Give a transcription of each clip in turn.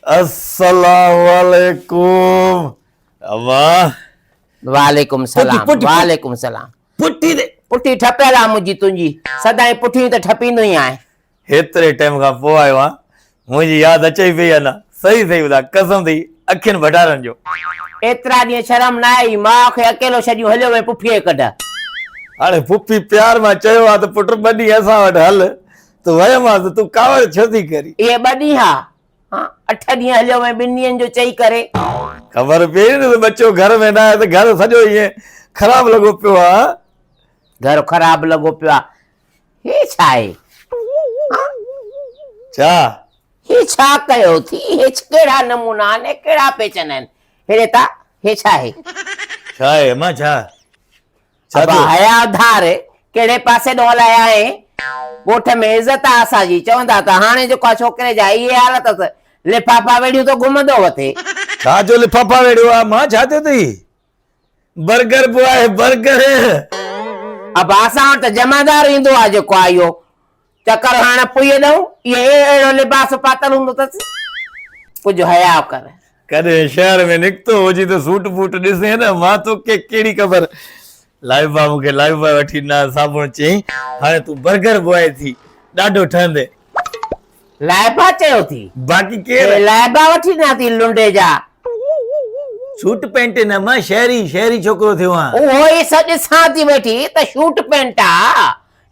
السلام عليڪم امان. وعليڪم سلام وعليڪم سلام. پٺي تي پٺي ٺپيل آ منهنجي تنهنجي سدائين پٺيون ته ٺپيندو ئي آهين. هيتري ٽائيم کان پوء آيو آهان منهنجي ياد اچئي پئي يا نه صحيح صحيح ٻڌاء قسم اٿئي اکين ڀٽارن جو. ايترا ڏينهن شرم نه آئي ماء کي اڪيلو ڇڏيون هليو وئين پڦيء جي ڪڍ. هاڻي پڦي پيار مان چيو آ ته پٽ ٻه ڏينهن اسان وٽ هل ته ويم آ ته تون ڪاوڙ ڇو ٿي ڪرين. اهي ٻه ڏينهن ها ها اٺ ڏينهن هليو وئين ٻن ڏينهن جو چئي ڪري. خبر پيئي نه ته ٻچو گهر ۾ نه آهي ته گهر سڄو ائين خراب لڳو پيو آ. گهر خراب لڳو پيو آ. هي ڇا آهي؟ ها؟ ڇا؟ هي ڇا ڪيو ٿي؟ هي ڪهڙا نمونا آهن ۽ ڪهڙا پيچن آهن؟ هيڏي تا هي ڇا آهي؟ ڇا آهي امان ڇا؟ ڇا ابا ٿيو؟ حياء ڌار ڪهڙي پاسي ڏانهن هلايا آهين؟ ڳوٺ ۾ عزت آ اسان جي، چوندا ته هاڻي جيڪو آ ڇوڪري جا اهي حال اٿس، لفافا ويڙهيون ٿو گهمندو وتي. ڇا جو لفافا ويڙهيو آ امان ڇا ٿيو اٿئي؟ برگر به آهي برگر. ابا اسان وٽ ته جمعدار ايندو آ جيڪو آ اهو چڪر هڻڻ پوئي ڏئون اهي اهڙو لباس پاتل هوندو اٿس ڪجهه حياء ڪر. ڪڏهن شهر ۾ نڪتو هجين ته سوٽ بوٽ ڏسين نه مان توکي ڪهڙي خبر. لائبا مون کي لائبا وٺي ڏنا صابڻ چيائين هاڻي تون برگر بواء ٿي ڏاڍو ٺهندين. لائبا چيو ٿي. باقي ڪير؟ هي لائبا وٺي ڏنا ٿي لنڊي جا. سوٽ پينٽ نه مان شهري شهري ڇوڪرو ٿيو آهيان. اهو ئي سو ڏسان ٿي ويٺي ته شوٽ پينٽ آ.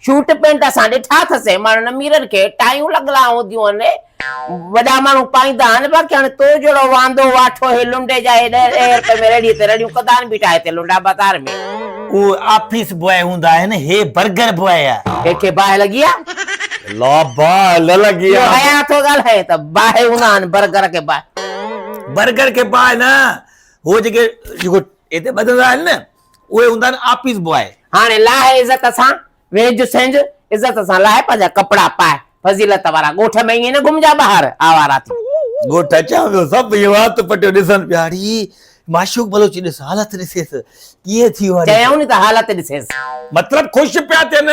شوٽ پينٽ اسان ڏٺا اٿس ماڻهن اميرن کي ٽايون لڳلا هونديون آهن وڏا ماڻهو پائيندا آهن باقي هاڻي تو جهڙو واندو واٺو هي لنڊي جا هي ڏهه ڏهه رپئي ۾ ريڙهي تي رڙيون ڪندا آهن بيٺا هتي لنڊا بازار ۾. اهي آفيس بواء هوندا آهن هي برگر بواء آ. ڪنهن کي باهه لڳي آ؟ لا باهه نه لڳي آ. اهو حياء ٿو ڳالهائي ته باهه هوندا آهن برگر کي باهه. برگر کي باهه نه هو جيڪي جيڪو هتي ٻڌندا آهن نه اهي هوندا آهن آفيس بواء. هاڻي لاهه عزت سان ويهج سهنج عزت سان لاهه پنهنجا ڪپڙا پاء فضيلت وارا ڳوٺ ۾ ائين نه گهمجان ٻاهر آوارا ٿي. ڳوٺ اچان پيو سڀ اهي وات پٽيو ڏسن پيا اڙي معشوق بلوچ ڏس حالت ڏسيس ڪيئن ٿي ويو آهي. چيائون ني ته حالت ڏسيس. مطلب خوش پيا ٿين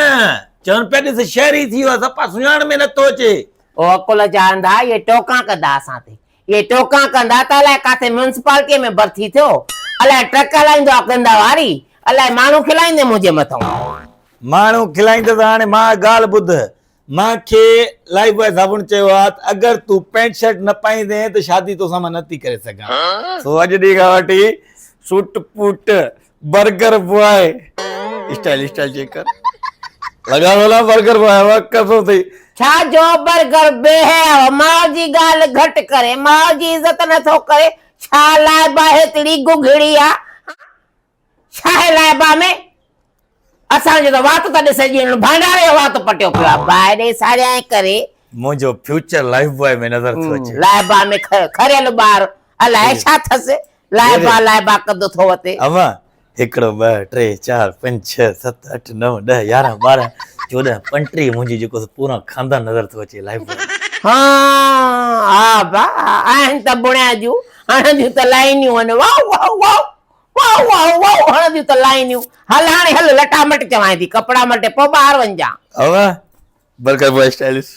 چون پيا ڏس شهري ٿي ويو آهي صفا سڃاڻ ۾ نٿو اچي. او عقل جا انڌا اهي ٽوڪان ڪندا اسان تي اهي ٽوڪان ڪندا ته الائي ڪاٿي ميونسپالٽيء ۾ ڀرتي ٿيو، الائي ٽرڪ هلائيندو آ ڪندا واري، الائي ماڻهو کلائيندين منهنجي مٿئون. ماڻهو کلائيندس هاڻي مان ڳالهه ٻڌ، مان کي لائيف بوائي صابڻ چيو آ ته اگر تون پينٽ شرٽ نه پائيندين ته شادي توسان مان نه ٿي ڪري سگهان. سو اڄ ڏينهن کان وٺي suit boot burger boy style style check ڪر لڳا ٿو برگر بواء وا قسم اٿئي. ڇا جو برگر بي حياء ماء جي ڳالهه گهٽ ڪري ماء جي عزت نه ٿو ڪري ڇا لائبا هيتڙي گگهڙي آ ڇاهي لائبا ۾ اسان جو ته وات ته ڏسي ڄڻ ڀانڊاري جو وات پٽيو پيو آ باهه ڏئي ساڙيائين ڪري. منهنجو فيوچر لائف بواء ۾ نظر ٿو اچي. لائبا ۾ کريل ٻار الائي ڇا ٿس لائبا لائبا ڪندو ٿو وتي. امان، هڪڙو، ٻه، ٽي، چار، پنج، ڇهه، ست، اٺ، نو، ڏهه، 11، 12، 14، 35 منهنجي جيڪو سو پورا خاندان نظر ٿو اچي لائف بواء ۾. ها ها با آهن ته بڻيا جون هڻنديون ته لائنيون آهن واو واو واو واو واو واو هڻنديون ته لائنيون هل هاڻي هل لٽا مٽ چوانء ٿي ڪپڙا مٽي پوء ٻاهر وڃجان. امان، برگر بواء اسٽائلش.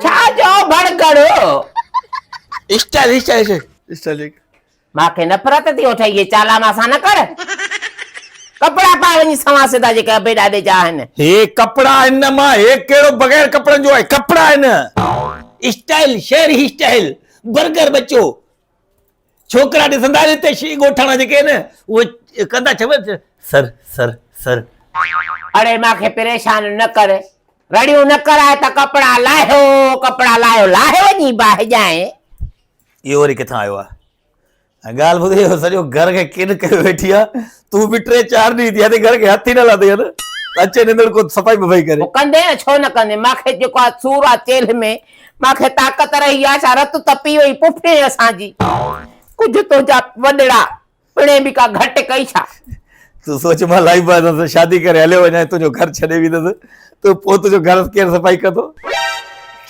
ڇا جو ڀڙڳڙ. Style style style. ماکي نفرت ٿي اٺي اهي چالا مان سان نه ڪر. ڪپڙا پائي وڃي سنوان سڌا جيڪي ابي ڏاڏي جا آهن. هي ڪپڙا آهن نه مان هي ڪهڙو بغير ڪپڙن جو آهي ڪپڙا آهن. اسٽائل شهري اسٽائل برگر بچو ڇوڪرا ڏسندا آهن هتي شي ڳوٺاڻا جيڪي آهن اهي ڪندا ڇا سر سر سر. اڙي ماکي پريشان نه ڪر رڙيون نه ڪراء ته ڪپڙا لاهيو ڪپڙا لاهيو لاهي وڃي باهه ڄائين. اهو وري ڪٿان آيو آهي ۽ ڳالهه ٻڌ اهو سڄو گهر کي ڪن ڪيو ويٺي آهي تون به ٽي چار ڏينهن ٿيا اٿئي گهر کي هٿ ئي نه لاٿئي نه اچي نندڙ ڪو صفائي بفائي ڪري. پوء ڪندين نه ڇو نه ڪندين ماکي جيڪو آ سور آ چيلهه ۾ ماکي طاقت رهي آ ڇا رت تپي وئي پڦي اسان جي ڪجهه تنهنجا وڏڙا پڻهين به ڪا گهٽ ڪئي ڇا. تون سوچ مان لائيبا سان شادي ڪري هليو وڃان تنهنجو گهر ڇڏي ويندس ته پوء تنهنجو گهر ڪير صفائي ڪندو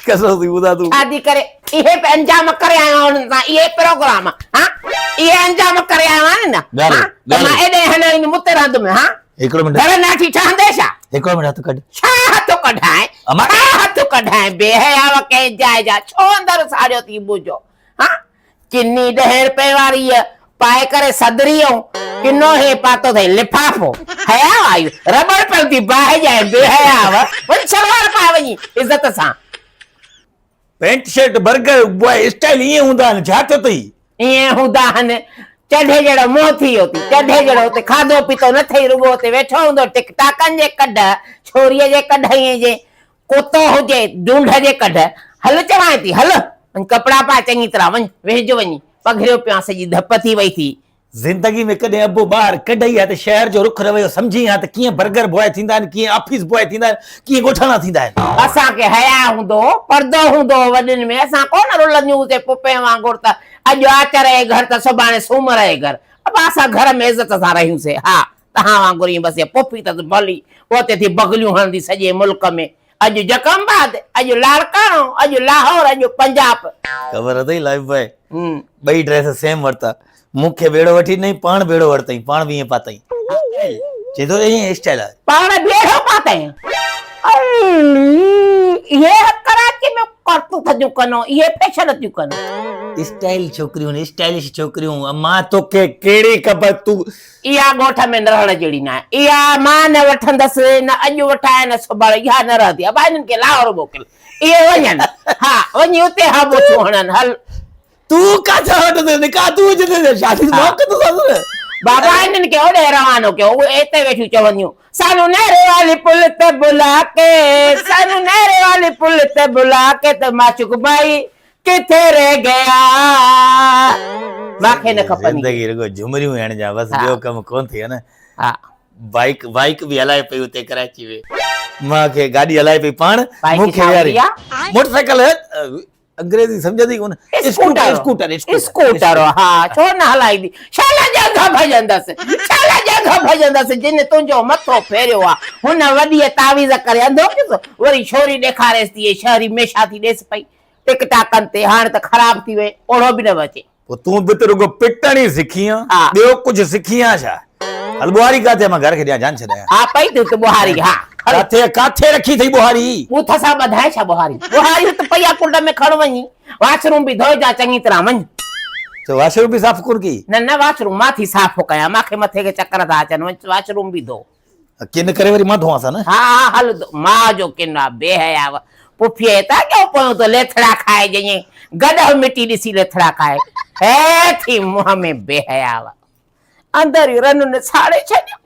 قسم ٿي ٻڌان تون. شادي ڪري اهي به انجام ڪري آيو آهيان انهن سان اهي پروگرام ها اهي انجام ڪري آيو آهيان نه ها ته مان ايڏي هليو ايندم اتي رهندم ها هڪڙو منٽ گهر ناٺي ٺهندي ڇا. هڪڙو منٽ هٿ ڪڍ. ڇا هٿ ڪڍائين ڇا هٿ ڪڍائين بي حياء ڪنهن جاء جا ڇو اندر ساڙيو ٿي منهنجو ها. ڪني ڏهين رپئي واري پائي ڪري صدري ۽ ڪنو هي پاتو اٿئي لفافو. حياء آئي رٻڙ پيل ٿي باهه ڄائي بي حياء وڃ شلوار پائي وڃي عزت سان. Pant shirt burger boy style ائين هوندا آهن ڇا ٿيو اٿئي. ائين هوندا آهن چڍي جهڙو منهن ٿي ويو ٿي چڍي جهڙو اتي کاڌو پيتو نه ٿئي رڳو اتي ويٺو هوندو ٽڪ ٽاڪن جي ڪڍ ڇوريء جي ڪڍ ائين جي ڪتو هجي ڍونڍ جي ڪڍ هل چوانء ٿي هل وڃ ڪپڙا پاء چڱي طرح وڃ ويهج وڃي پگهريو پيو آن سڄي ڌپ ٿي وئي ٿي. زندگي ۾ ڪڏهن ابو ٻاهر ڪڍئي ها ته شهر جو رخ رويو سمجهين ها ته ڪيئن برگر بواء ٿيندا آهن، ڪيئن آفيس بواء ٿيندا آهن، ڪيئن ڳوٺاڻا ٿيندا آهن. اسان کي حياء هوندو هو، پردو هوندو هو وڏين ۾، اسان ڪونه رلنديون هيون سي پڦين وانگر ته اڄ آچر جي گهر ته سڀاڻي سومر جي گهر. ابا اسان گهر ۾ عزت سان رهيون سي، ها تهان وانگر ائين بس اها پڦي اٿس ڀلي، اتي ٿي بغليون هڻندي سڄي ملڪ ۾، اڄ جڪم آباد، اڄ لاڙڪاڻو، اڄ لاهور، اڄ پنجاب. خبر اٿئي لائف بوائي ٻئي ڊريس سيم ورتا مون کي به اهڙو وٺي ڏنائين پاڻ به اهڙو ورتائين پاڻ به ائين پاتائين اسٽائل چئي ٿو ائين اسٽائل آهي. پاڻ به اهڙو پاتائين اهي ڪراچي ۾ ڪرتوت ٿيون ڪن اهي فيشن ٿيون ڪن. اسٽائل ڇوڪريون اسٽائلش ڇوڪريون امان توکي ڪهڙي خبر تون اها ڳوٺ ۾ نه رهڻ جهڙي ناهي. اها مان نه وٺندس، نه اڄ وٺان نه سڀاڻي. اها نه رهندي. ابا هنن کي لاهور موڪل. اهي وڃن. ها، وڃي اتي هٻوڇون هڻن. هل. تون ڪاٿان وٺندين؟ نڪاح تون وجهندين، شادي ته مان ڪندوسانس نه. بابا هنن کي اوڏي روانو ڪيو. اهي اتي ويٺيون چونديون، سانو نهري والي پل تي بلا ڪي، سانو نهري والي پل تي بلا ڪي ته معشوق ڀائي ڪٿي رهه گيا ماکي نه کپندي. زندگي رڳو جهمريون هڻ جا بس ٻيو ڪم ڪون ٿي نه. ها بائيڪ بائيڪ به هلائي پئي اتي ڪراچي ۾ ماکي گاڏي هلائي پئي پاڻ مون کي ويهاري موٽر سائيڪل انگريزي سمجهندي ڪون اسڪوٽر اسڪوٽر اسڪوٽر ها ڇو نه هلائيندي شالا ڄنگهه ڀڄندس شالا ڄنگهه ڀڄندس جن تنهنجو مٿو ڦيريو آ هن وڏيء تعويذ ڪري انڌو ڪيس وري ڇوري ڏيکاريس ٿي شهري ميشا ٿي ڏيس پئي ٽڪ ٽاڪن تي هاڻ ته خراب ٿي وئي اوڙو به نه بچي. پوء تون به ته رڳو پٽڻ ئي سکي آن، ٻيو ڪجهه سکي آن ڇا؟ هل ٻوهاري ڪاٿي آ، مان گهر کي ڏيان جان ڇڏايان. ها پئي ٿي اتي ٻوهاري، ها کڻ. ڪاٿي آ، ڪاٿي رکي اٿئي ٻوهاري؟ ٻوٿ سان ٻڌائي ڇا ٻوهاري؟ ٻوهاري ات پئي آ ڪنڊ ۾ کڻ وڃي. واش روم به ڌوئجان چڱي طرح وڃ. ڇو واش روم به صاف ڪونه ڪئي؟ نه نه واش روم مان ٿي صاف ڪيان، مان کي مٿي کي چڪر ٿا اچن، وڃ واش روم به ڌو. ڪن ڪري وري مان ڌوئانس ها نه. ها ها هل ماء جو ڪن آ بي حيا پڦيء هتان ڪيو پيو ٿو ليٿڙا کائي جئين گڏهه مٽي ڏسي ليٿڙا کائي هي ٿي منهن ۾ بي حيا اندر ئي رن نه ساڙي ڇڏيو.